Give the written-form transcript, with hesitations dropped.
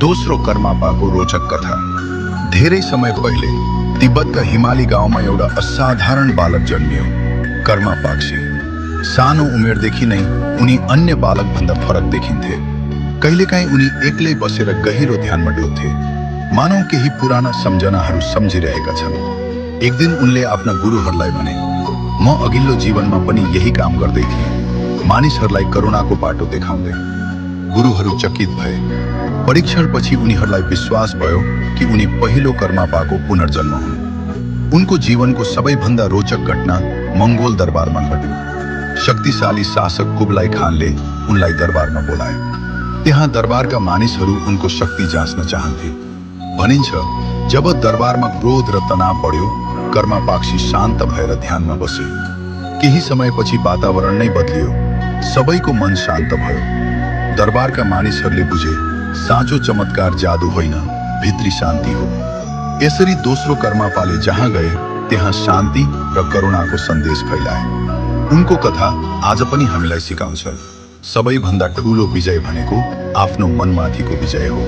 दोस्रो कर्मापाको रोचक कथा। धेरै समय पहिले तिब्बतका हिमाली गाउँमा एउटा असाधारण बालक जन्मियो, कर्मापाक्षी। सानो उमेरदेखि नै उनी अन्य बालकभन्दा फरक देखिन्थे। कहिलेकाहीँ उनी एक्लै बसेर गहिरो ध्यानमा डुब्थे, मानौ केही पुराना सम्झनाहरू सम्झिरहेका छन्। एक दिन उनले आफ्ना गुरुहरूलाई भने, म अघिल्लो जीवनमा पनि यही काम गर्दै थिएँ, मानिसहरूलाई करुणाको बाटो देखाउँदै। गुरुहरू चकित भए। परीक्षणपछि उनीहरूलाई विश्वास भयो कि उनी पहिलो कर्मापाको पुनर्जन्म हुन्। उनको जीवनको सबैभन्दा रोचक घटना मङ्गोल दरबारमा घट्यो। शक्तिशाली शासक कुबलाई खानले उनलाई दरबारमा बोलाए। त्यहाँ दरबारका मानिसहरू उनको शक्ति जाँच्न चाहन्थे। भनिन्छ, जब दरबारमा क्रोध र तनाव बढ्यो, कर्मापाक्षी शान्त भएर ध्यानमा बसे। केही समयपछि वातावरण नै बदलियो, सबैको मन शान्त भयो। दरबारका मानिसहरूले बुझे, साँचो चमत्कार जादु होइन, भित्री शान्ति हो। यसरी दोस्रो कर्मापाले जहाँ गए त्यहाँ शान्ति र करुणाको सन्देश फैलाए। उनको कथा आज पनि हामीलाई सिकाउँछ, सबैभन्दा ठूलो विजय भनेको आफ्नो मनमाथिको विजय हो।